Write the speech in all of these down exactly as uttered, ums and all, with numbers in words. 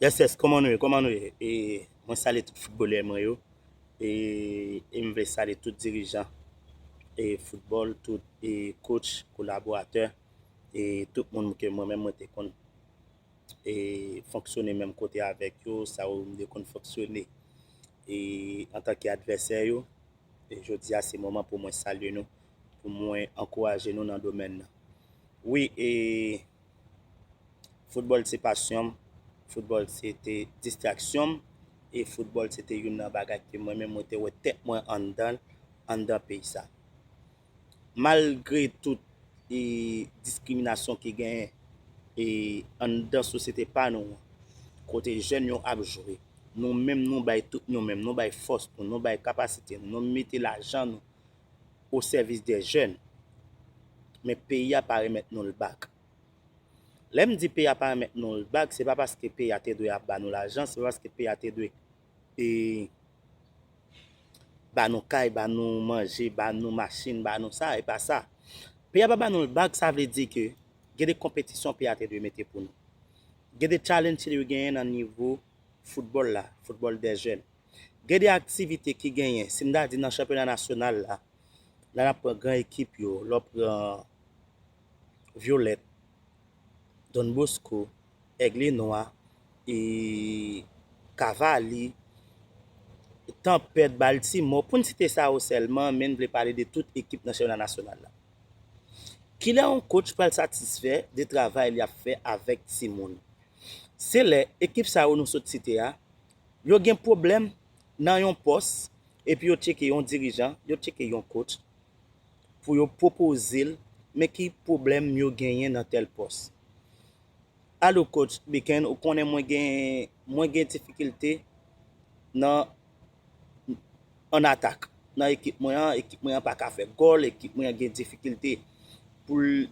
S S, kòman nou ye? Kòman nou ye? E, mwen salye tout foutbolè mwen yo. E, e m vle salye tout dirijan e foutbòl, tout e coach, kolaboratè, e tout moun ke mwen menm mwen te konn e fonksyone menm kote avèk yo, sa yo m te konn fonksyone e antanke advèsè yo. E jodi a se moman pou mwen salye nou, pou mwen ankouraje nou nan domèn nan. Wi, e foutbòl se pasyon m, foutbòl se te distraksyon m, e foutbòl se te youn nan bagay ke mwen menm mwen te wè tèt mwen anndan, anndan peyi sa. Malgre tout e diskriminasyon ki genyen e anndan sosyete pa nou an, kote jèn yo ap jwe, nou menm nou bay tout nou menm, nou bay fòs nou, nou bay kapasite nou, nou mete lajan nou o sèvis dè jèn. Men peyi a pa remèt nou l bak. Lè m di peyi a pa remèt nou l bak, se pa paske peyi a te dwe ap ba nou lajan, se pa paske peyi a te dwe e ba nou kay, ba nou manje, ba nou machin, ba nou sa, e pa sa. Peyi a pa ba nou l bak, sa vle di ke gen de konpetisyon peyi a te dwe mete pou nou. Gen de challenge ki dwe genyen nan nivo foutbòl la, foutbòl dè jèn. Gen de aktivite ki genyen, si m ta di nan chanpyona nasyonal la, la n ap pran gran ekip yo, lè w pran Vyolèt, Don Bosco, Aigle Noir, e Cavaliers, Tempête, Baltimore, pou n site sa yo sèlman, men n vle pale de tout ekip nan chanpyona nasyonal la. Kilè yon coach pral satisfè de travay li ap fè avèk timoun? Se lè ekip sa yo nou sot site a, yo gen pwoblèm nan yon pòs, epi yo tcheke yon dirijan, yo tcheke yon coach, pou yo pwopoze l, men ki pwoblèm yo genyen nan tèl pòs. Alo coach Beken, ou konnen mwen gen, mwen gen difikilte nan, an atak. Nan ekip mwen an, ekip mwen an pa ka fè gòl, ekip mwen an gen difikilte pou l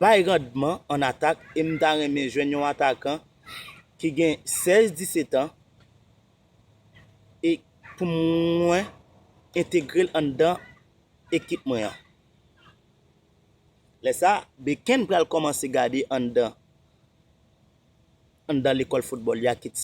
bay randman an atak, e m ta renmen jwenn yon atakan ki gen sèz disèt an, e pou mwen entegre l anndan ekip mwen an. Lè sa, Beken pral kòmanse gade anndan, anndan lekòl foutbòl li a, kit